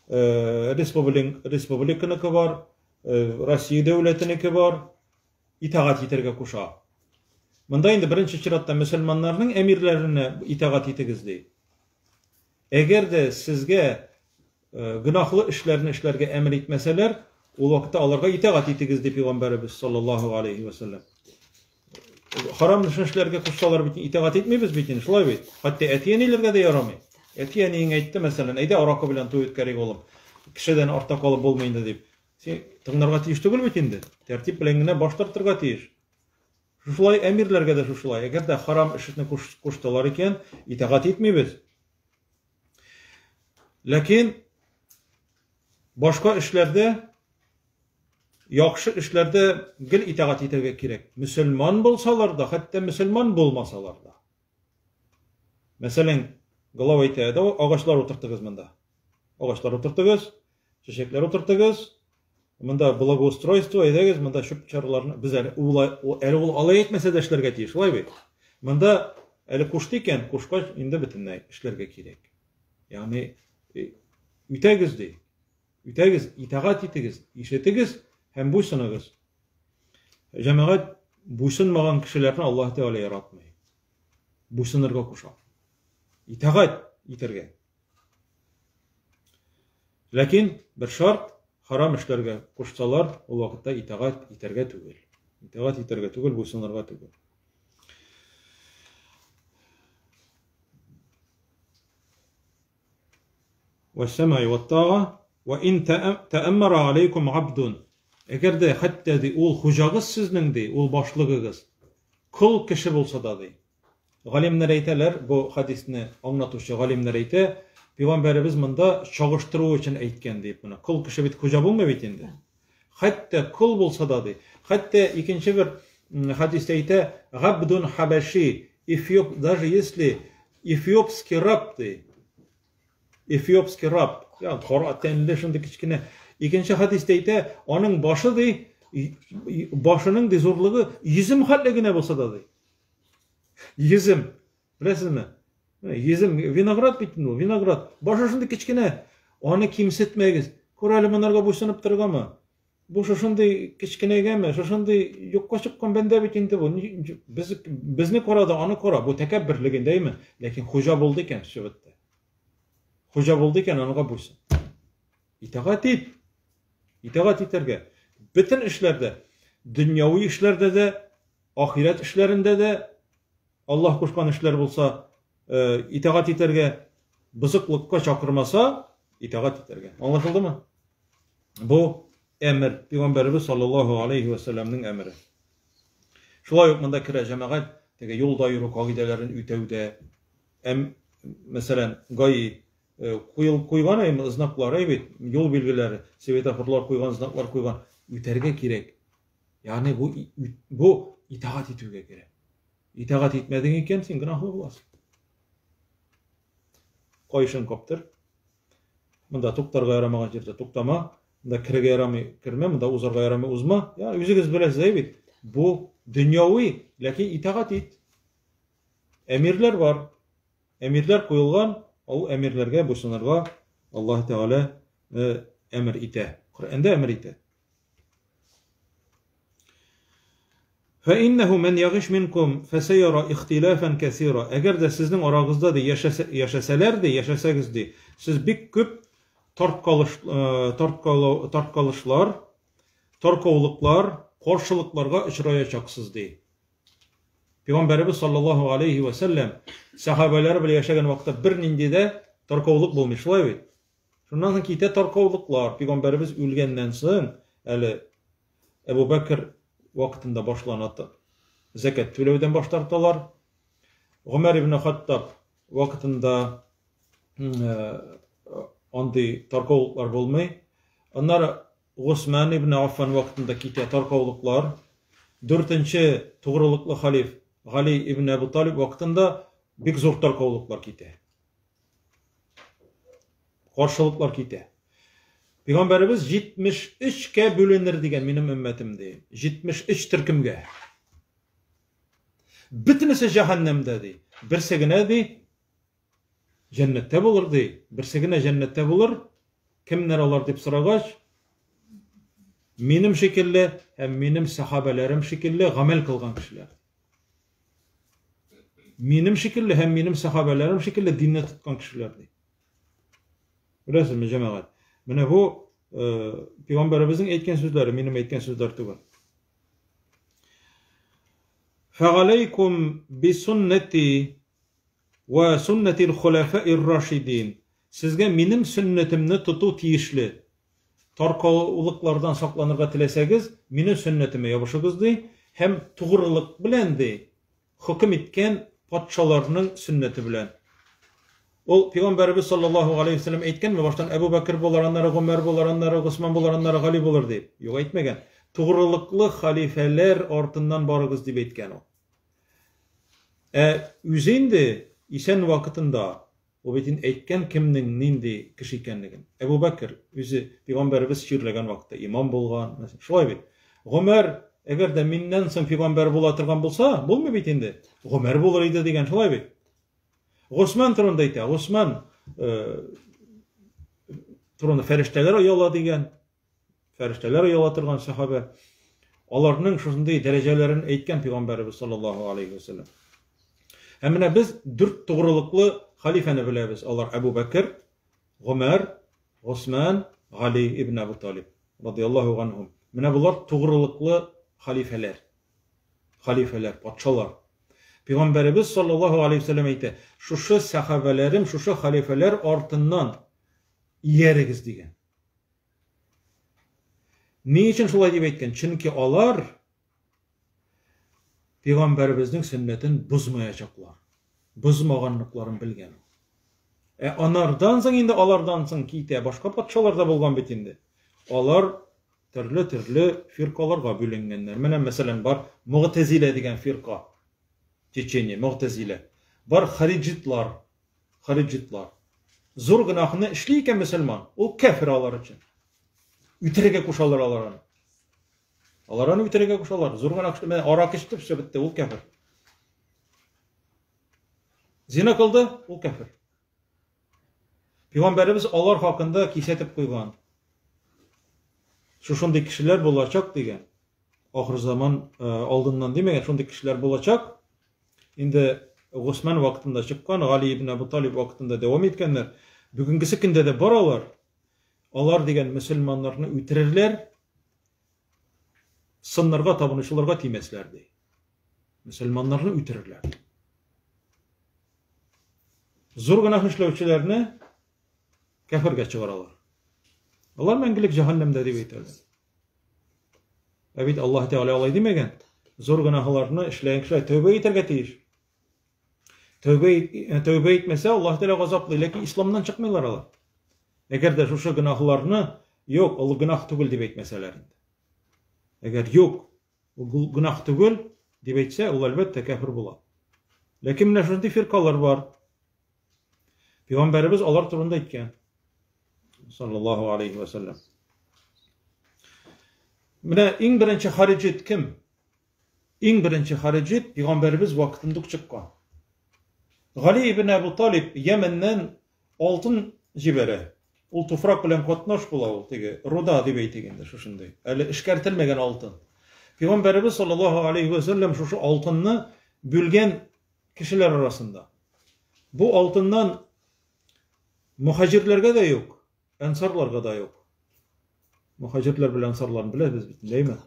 э, республиканыкы бар, э, Россия дәүләтенеке бар. Итагать итәргә куша. Монда инде беренче чиратта мөселманнарның әмирләренә итагать итегез ди. Әгәр дә сезгә э, гөнаһлы эшләрне эшләргә әмер итмәсәләр, ул вакытта аларга итагать итегез ди пәйгамбәребез саллаллаһу алейхи ва саллям. Харам эшне эшләргә кушсалар бит итагать итмибез бит инде, шулай бит. Хәтта әти-әниләргә дә ярамый. Әти-әниең әйтте, мәсәлән, әйдә аракы белән туй үткәрик, улым. Кешедән артта калып булмый инде дип. Син тыңларга тиеш түгел бит инде. Тәртип белән генә баш тартырга тиеш. Шушылай әмирләргә дә шушылай. Әгәр дә харам эшне куштылар икән, итагать итмибез. Ләкин башка эшләрдә, яхшы эшләрдә гел итагать итәргә кирәк. Мөселман булсалар да, хәтта мөселман булмасалар да. Мәсәлән, глава әйтә, да, агачлар утыртыгыз монда. Агачлар утыртыгыз, чәчәкләр утыртыгыз. Монда благоустройство, әйдәгез, монда чүп-чарларны без әле ул әле ул алай әйтмәсә дә эшләргә тиеш, шулай бит? Монда әле кушты икән, кушкач инде бөтенләй эшләргә кирәк. Ягъни үтәгез ди. Үтәгез, итагать итегез, ишетегез һәм буйсыныгыз. Җәмәгать буйсынмаган кешеләрне Аллаһ Тәгалә яратмый. Буйсынырга куша. Итагать итәргә. Ләкин бер шарт, харам эшләргә кушсалар, ул вакытта итагать итәргә түгел. Итагать итәргә түгел, буйсынырга түгел. Вәссәмәй ваттага ва ин тәәммәра алейкум абдун. Әгәр дә хәтта ди ул хуҗагыз сезнең ди, ул башлыгыгыз, кол кеше булса да ди. Галимнәр әйтәләр, бу хадисне аңлатучы галимнәр әйтә, пәйгамбәребез монда чагыштыру өчен әйткән дип моны. Кол кеше бит хуҗа булмый бит инде. Хәтта кол булса да ди. Хәтта икенче бер хадистә әйтә, габдун хабаши, эфиоп, даже если эфиопский раб ди. Эфиопский раб, я кара тәнле шундый кечкенә. Икенче хадистә әйтә, аның башы ди, башының ди зурлыгы йөзем хәтле генә булса да ди. Йөзем. Беләсезме? Йөзем, виноград бит инде ул, виноград. Башы шундый кечкенә. Аны кимсетмәгез. Күр әле монарга буйсынып торгамы? Бу шушындый кечкенәгәме? Шушындый юкка чыккан бәндә бит инде бу. Без безне карады, аны кара. Бу тәкәбберлек инде, әйме? Ләкин хуҗа булды икән, все бетте. Хуҗа булды икән, анга буйсын. Итагать ит. Итагать итәргә. Бөтен эшләрдә, дөньяви эшләрдә дә, ахирәт эшләрендә дә Аллаһ кушкан эшләр булса, э, итагать итәргә, бозыклыкка чакырмаса, итагать итәргә. Аңлашылдымы? Бу әмер, пәйгамбәребез саллаллаһу алейхи ва сәлламнең әмере. Шулай ук монда керә җәмәгать, теге юлда йөрү кагыйдәләрен үтәүдә, әм, мәсәлән, ГАИ э, куел куйган әйме знаклары бит, юл билгеләре, светофорлар куйган, знаклар куйган, үтәргә кирәк. Ягъни бу бу итагать итүгә керә. Итагать итмәдең икән, син гөнаһлы буласың. Кайшын каптыр. Монда туктарга ярамаган җирдә туктама, монда керергә ярамый, кермә, монда узарга ярамый, узма. Я, үзегез беләсез әй бит. Бу дөньяви, ләкин итагать ит. Әмирләр бар. Әмирләр куелган, ул әмирләргә буйсынырга Аллаһ Тәгалә э, әмер итә. Коръәндә әмер итә. Фәиннәһу мән ягыш минкум фәсәяра ихтилафан кәсира. Әгәр дә сезнең арагызда ди яшәсә, яшәсәләр ди, яшәсәгез ди, сез бик күп тарткалыш, э, тарткалау, тарткалышлар, таркаулыклар, каршылыкларга очраячаксыз ди. Пәйгамбәребез саллаллаһу алейхи ва сәлләм сәхабәләре белән яшәгән вакытта бернинди дә таркаулык булмый, шулай бит? Шуннан соң китә таркаулыклар. Пәйгамбәребез үлгәннән соң әле Әбу Бәкер вакытында башлана зәкәт түләүдән баш тарталар. Гомәр ибн Хаттаб вакытында э, андый таркаулыклар булмый. Аннары Госман ибн Аффан вакытында китә таркаулыклар. Дүртенче тугрылыклы халиф Гали ибн Әбу Талиб вакытында бик зур таркаулыклар китә. Каршылыклар китә. Пәйгамбәребез 73 кә бүленер дигән минем өммәтем ди. 73 төркемгә. Бөтенесе җәһәннәмдә ди. Берсе генә ди җәннәттә булыр ди. Берсе генә җәннәттә булыр. Кемнәр алар дип сорагач, минем шикелле һәм минем сахабәләрем шикелле гамәл кылган кешеләр. Минем шикелле һәм минем сахабәләрем шикелле динне тоткан кешеләр ди. Беләсезме, җәмәгать? Менә бу э, пәйгамбәребезнең әйткән сүзләре, минем әйткән сүзләр түгел. Фәгаләйкум бисуннати ва суннатил хулафаир рашидин. Сезгә минем сөннәтемне тоту тиешле. Таркаулыклардан сакланырга теләсәгез, минем сөннәтемә ябышыгыз, ди, һәм тугрылык белән, ди, хөкем иткән патшаларның сөннәте белән. Ул пәйгамбәребез саллаллаһу алейһи вәсәлләм әйткәнме, баштан Әбу Бәкер булыр, аннары Гомәр булыр, аннары Госман булыр, аннары Гали булыр дип? Юк, әйтмәгән. Тугрылыклы халифәләр артыннан барыгыз дип әйткән ул. Ә үзе инде исән вакытында ул бит инде әйткән кемнең нинди кеше икәнлеген. Әбу Бәкер үзе пәйгамбәребез чирләгән вакытта имам булган, мәсәлән. Шулай бит. Гомәр, әгәр дә миннән соң пәйгамбәр була торган булса, булмый бит инде. Гомәр булыр иде дигән, шулай бит. Госман турында әйтә. Госман э, турында фәрештәләр ояла дигән. Фәрештәләр ояла торган сахабә. Аларның шушындый дәрәҗәләрен әйткән пәйгамбәребез саллаллаһу алейхи вәсәлләм. Һәм менә без дүрт тугрылыклы халифәне беләбез. Алар Әбу Бәкер, Гомәр, Госман, Гали ибн Әбу Талиб радияллаһу анһум. Менә болар тугрылыклы халифәләр. Халифәләр, патшалар. Пәйгамбәребез саллаллаһу алейхи вәсәлләм әйтә, шушы сахабәләрем, шушы халифәләр артыннан иярегез дигән. Ни өчен шулай дип әйткән? Чөнки алар пәйгамбәребезнең сөннәтен бозмаячаклар. Бозмаганлыкларын белгән. Ә анардан соң инде алардан соң китә башка патшалар да булган бит инде. Алар төрле-төрле фиркаларга бүленгәннәр. Менә мәсәлән бар Мугтазилә дигән фирка, течение Мугтазилә. Бар хариджитлар, хариджитлар. Зур гөнаһны эшли икән мөселман, ул кәфер алар өчен. Үтерергә кушалар алар аны. Алар аны үтерергә кушалар. Зур гөнаһ эшли, менә арак эчте, все бетте, ул кәфер. Зина кылды, ул кәфер. Пәйгамбәребез алар хакында кисәтеп куйган. Шушындый кешеләр булачак дигән. Ахыр заман э, алдыннан димәгән, шундый кешеләр булачак. Инде Госман вакытында чыккан, Гали ибн Абу Талиб вакытында дәвам иткәннәр. Бүгенгесе көндә дә бар алар. Алар дигән мөселманнарны үтерерләр, сыннарга табынучыларга тимәсләр ди. Мөселманнарны үтерерләр. Зур гөнаһ эшләүчеләрне кәфергә чыгаралар. Алар мәңгелек җәһәннәмдә дип әйтәләр. Ә бит Аллаһ Тәгалә алай димәгән. Зур гөнаһларны эшләгән кешеләр тәүбә итәргә тиеш. Тәүбә э, тәүбә итмәсә, Аллаһ Тәгалә газаплый, ләкин исламнан чыкмыйлар алар. Әгәр дә шушы гөнаһларны юк, ул гөнаһ түгел дип әйтмәсәләр инде. Әгәр юк, ул гөнаһ түгел дип әйтсә, ул әлбәттә кәфер була. Ләкин менә шундый фиркалар бар. Пәйгамбәребез алар турында әйткән. Саллаллаһу алейхи ва саллям. Менә иң беренче хариҗит кем? Иң беренче хариҗит пәйгамбәребез вакытында ук чыккан. Гали ибн Әбу Талиб Йәмәннән алтын җибәрә. Ул туфрак белән катнаш була ул теге руда дип әйтик инде шушындый. Әле эшкәртелмәгән алтын. Пәйгамбәребез саллаллаһу алейхи ва саллям шушы алтынны бүлгән кешеләр арасында. Бу алтыннан мөхаҗирләргә дә юк, әнсарларга да юк. Мөхаҗирләр белән әнсарларны беләбез бит, әйме?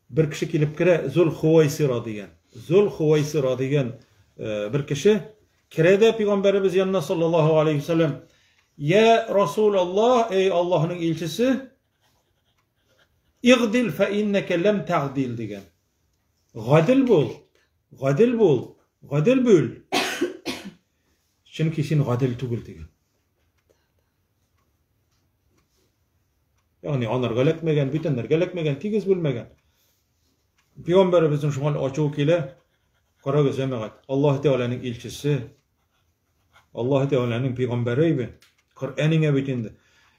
Бер кеше килеп керә, Зул Хувайсира дигән. Зул Хувайсира дигән э, бер кеше керә дә пәйгамбәребез янына саллаллаһу алейхи вәсәлләм, "Я Расул Аллаһ, эй Аллаһның илчесе, игдил фа иннака лам тагдил" дигән. Гадел бул, гадел бул, гадел бул. Чөнки син гадел түгел дигән. Ягъни анарга эләкмәгән, бүтәннәргә эләкмәгән, тигез бүлмәгән. Пәйгамбәребезнең шуңа ачуы килә. Карагыз, җәмәгать, Аллаһ Тәгаләнең илчесе, Аллаһ Тәгаләнең пәйгамбәре иде. Коръән иңә бит инде.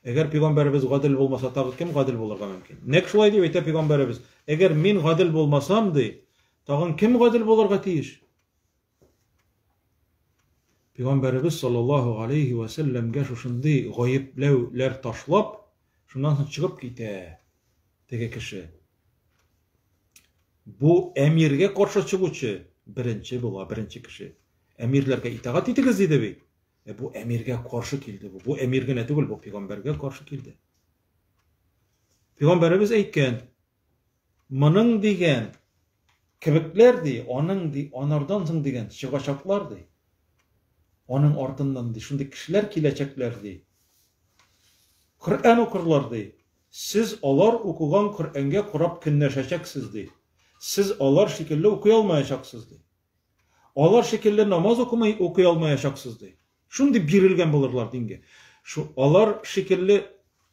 Әгәр пәйгамбәребез гадел булмаса, тагы кем гадел булырга мөмкин? Нәкъ шулай дип әйтә пәйгамбәребез. Әгәр мин гадел булмасам, ди, тагын кем гадел булырга тиеш? Пәйгамбәребез саллаллаһу алейхи ва сәлләмгә шушындый гаепләүләр ташлап, шуннан соң чыгып китә теге кеше. Бу әмиргә каршы чыгучы беренче була, беренче кеше. Әмирләргә итагать итегез диде бит. Ә бу әмиргә каршы килде бу. Бу әмир генә түгел, бу пәйгамбәргә каршы килде. Пәйгамбәребез әйткән, моның дигән кебекләр ди, аның ди, анардан соң дигән чыгачаклар ди. Аның артыннан ди, шундый кешеләр киләчәкләр ди. Коръән укырлар ди. Сез алар укыган Коръәнгә карап көнләшәчәксез ди. Сез алар шикелле укый алмаячаксыз ди. Алар шикелле намаз укымый укый алмаячаксыз, ди. Шундый бирелгән булырлар дингә. Шу алар шикелле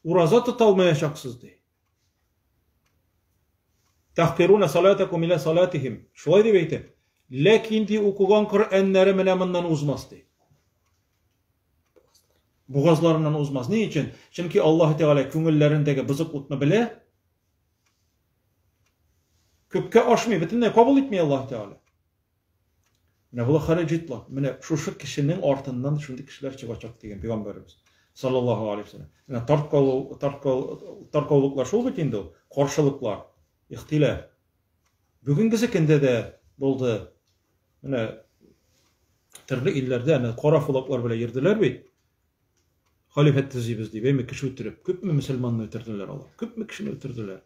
ураза тота алмаячаксыз ди. Тахкируна салатакум иля салатихим. Шулай дип әйтә. Ләкин ди укыган Коръәннәре менә моннан узмас ди. Бугазларыннан узмас. Ни өчен? Чөнки Аллаһ Тәгалә күңелләрендәге бозык утны белә. Күпкә ашмый, бөтенләй кабул итми Аллаһ Тәгалә. Менә болар хариҗитлар. Менә шушы кешенең артыннан шундый кешеләр чыгачак дигән пәйгамбәребез саллаллаһу алейһи вәсәлләм. Менә тарткалу, тарткал, таркаулыклар шул бит инде ул, каршылыклар, ихтилаф. Бүгенгесе көндә дә булды. Менә төрле илләрдә әнә кара флаглар белән йөрделәр бит. Халифәт төзибез дип, әйме кеше үтереп, күпме мөселманны үтерделәр алар, күпме кешене үтерделәр.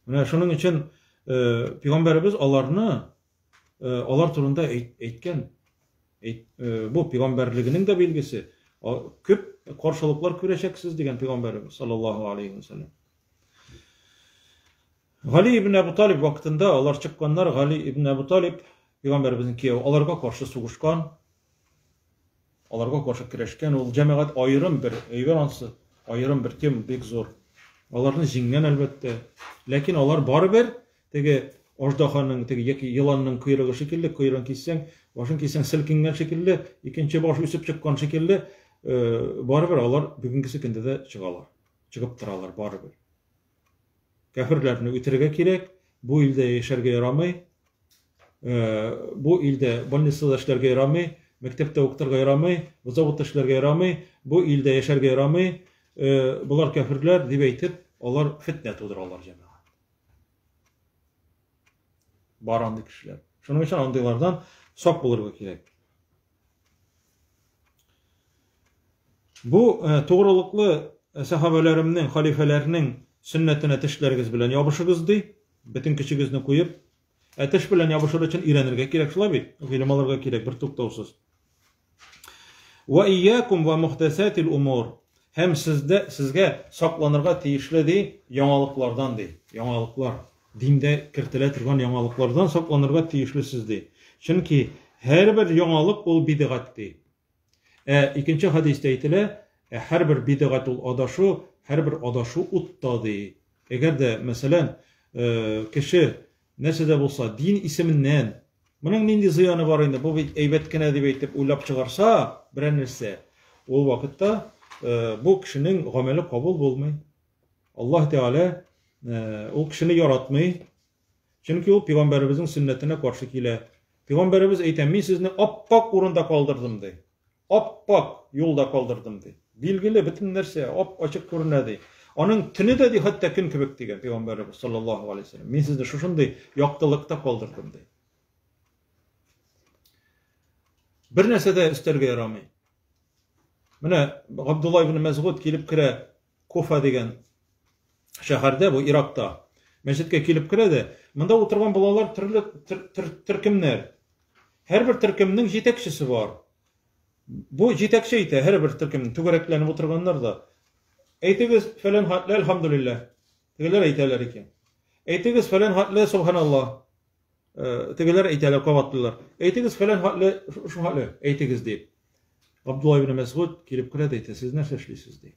Менә шуның өчен э, пәйгамбәребез аларны э, алар турында әйткән. Әйт, э, бу пәйгамбәрлегенең дә билгесе. Күп каршылыклар күрәчәксез дигән пәйгамбәребез саллаллаһу алейхи ва саллям. Гали ибн Әбу Талиб вакытында алар чыкканнар, Гали ибн Әбу Талиб пәйгамбәребезнең кияве аларга каршы сугышкан, Аларга каршы көрәшкән ул җәмәгать аерым бер әйбер ансы, аерым бер тема, бик зур. Аларны җиңгән, әлбәттә. Ләкин алар барыбер теге аждаһаның, теге яки еланның койрыгы шикелле, койрыгын киссәң, башын киссәң селкенгән шикелле, икенче баш үсеп чыккан шикелле, э, барыбер алар бүгенгесе көндә дә чыгалар. Чыгып торалар барыбер. Кәферләрне үтерергә кирәк, бу илдә яшәргә ярамый, э, бу илдә больницада эшләргә ярамый, мәктәптә укытырга ярамый, заводта эшләргә ярамый, бу илдә яшәргә ярамый, э, болар кәферләр дип әйтеп, алар фетнә тудыралар җәмәгать. Бар андый кешеләр. Шуның өчен андыйлардан сак булырга кирәк. Бу э, тугрылыклы э, сәхабәләремнең, халифәләрнең сөннәтенә тешләрегез белән ябышыгыз ди, бөтен көчегезне куеп. Ә теш белән ябышыр өчен өйрәнергә кирәк, шулай бит? Гыйлем алырга кирәк, бер туктаусыз. Ва iyyakum ва мухдасатил умур. Һәм сездә сезгә сакланырга тиешле ди яңалыклардан ди. Яңалыклар. Диндә кертелә торган яңалыклардан сакланырга тиешлесез ди. Чөнки һәрбер яңалык ул бидгать ди. Ә икенче хәдистә әйтелә, ә һәрбер бидгать ул адашу, һәрбер адашу утта ди. Әгәр дә, мәсәлән, э, кеше нәрсә дә булса дин исеменнән моның нинди зыяны бар инде, бу бит әйбәт кенә дип әйтеп уйлап чыгарса берәр нәрсә, ул вакытта э, бу кешенең гамәле кабул булмый. Аллаһ Тәгалә э, ул кешене яратмый. Чөнки ул пәйгамбәребезнең сөннәтенә каршы килә. Пәйгамбәребез әйтә, мин сезне ап-ак урында калдырдым, ди. Ап-ак юлда калдырдым, ди. Билгеле, бөтен нәрсә ап-ачык күренә, ди. Аның төне дә, ди, хәтта көн кебек, дигән пәйгамбәребез, саллаллаһу алейһи вәсәлләм. Мин сезне шушындый яктылыкта калдырдым, ди. Бер нәрсә дә өстәргә ярамый. Менә Габдулла ибн Мәсгуд килеп керә Куфа дигән шәһәрдә, бу Иракта. Мәчеткә килеп керә дә, монда утырган балалар төрле төркемнәр. Һәрбер төркемнең җитәкчесе бар. Бу җитәкче әйтә, һәрбер төркемнең түгәрәкләнеп утырганнар да. Әйтегез, фәлән хәтле, әлхәмдүлилләһ. Тегеләр әйтәләр икән. Әйтегез, фәлән хәтле, субханаллаһ. Э, тегеләр әйтәләр, кабатлыйлар. Әйтегез, фәлән хәтле, шу хәтле, әйтегез дип. Абдулла ибн Мәсгуд килеп керә дә әйтә, сез нәрсә эшлисез ди.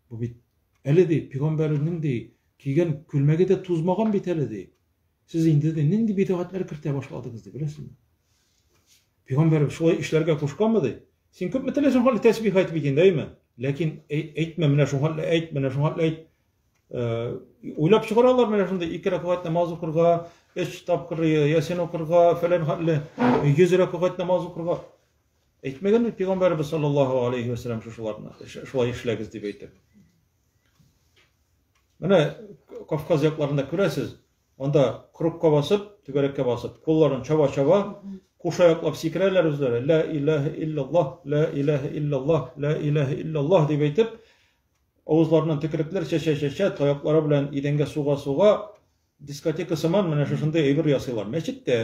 Бу бит әле ди, пәйгамбәрнең ди, кигән күлмәге дә тузмаган бит әле ди. Сез инде ди, нинди бидгатлар кертә башладыгыз ди, беләсезме? Пәйгамбәр шулай эшләргә кушканмы ди? Син күпме теләсәң хәле тәсбих әйт бит инде, әйме? Ләкин әйтмә, менә шул хәтле әйт, менә шул хәтле әйт. Э, уйлап чыгаралар менә шундый ике рәкәгать намаз укырга, өч тапкыр ясин укырга, фәлән хәтле 100 рәкәгать намаз укырга. Әйтмәгән бит пәйгамбәребез саллаллаһу алейхи ва сәлләм шушыларны, шулай эшләгез дип әйтеп. Менә Кавказ якларында күрәсез, анда кругка басып, түгәрәккә басып, кулларын чаба-чаба, кушаяклап сикерәләр үзләре. Ла илаһа иллаллаһ, ла илаһа иллаллаһ, ла илаһа иллаллаһ дип әйтеп, Авызларыннан төкерекләр чәчә-чәчә, таяклары белән идәнгә суга-суга, дискотека сыман менә шушындый әйбер ясыйлар. Мәчеттә.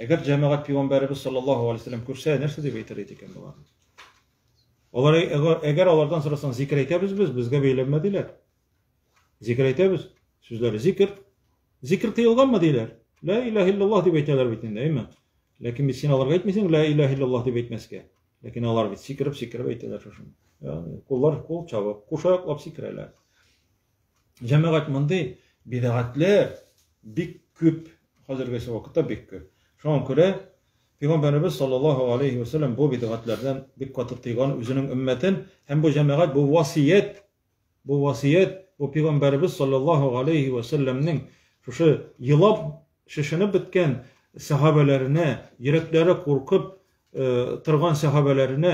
Әгәр җәмәгать пәйгамбәребез саллаллаһу алейһи вәсәлләм күрсә, нәрсә дип әйтер иде икән болар? Алар әгәр алардан сорасаң, зикер әйтәбез без, безгә бәйләнмә диләр. Зикер әйтәбез, сүзләре зикер. Зикер тыелганмы диләр? Ла илаһа иллаллаһ дип әйтәләр бит инде, әйме? Ләкин бит син аларга әйтмисең ла илаһ иллаллаһ дип әйтмәскә. Ләкин алар бит сикереп-сикереп әйтәләр шушыны. Ягъни куллар кул чабып, кушаяклап сикерәләр. Җәмәгать мондый бидәгатләр бик күп, хәзерге вакытта бик күп. Шуңа күрә Пәйгамбәребез саллаллаһу алейхи ва саллям бу бидәгатләрдән бик каты тыйган үзенең өммәтен һәм бу җәмәгать бу васыять Бу васыять, бу пигамбәребез саллаллаһу галәйһи вә сәлләмнең шушы елап шешенеп беткән сәхабәләренә, йөрәкләре куркып торган сәхабәләренә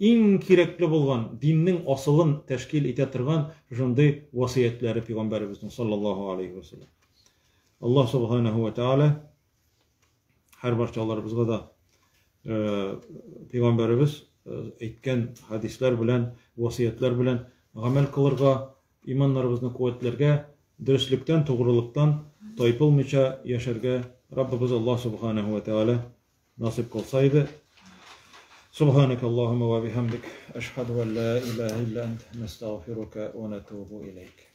иң кирәкле булган диннең асылын тәшкил итә торган шушындый васыятьләре пигамбәребезнең саллаллаһу галәйһи вә сәлләм. Аллаһ субханаһу ва тааля һәр барчаларыбызга да пәйгамбәребез әйткән хәдисләр белән, васыятьләр белән гамәл кылырга, иманнарыбызны куәтләргә, дөреслектән, тугрылыктан тайпылмыйча яшәргә Раббыбыз Аллаһ субханаһу ва тааля насыйп кылса иде. Субханак Аллаһумма ва бихамдик, ашһаду ан ла илаһа илля ант, настагъфирука ва натубу илейк.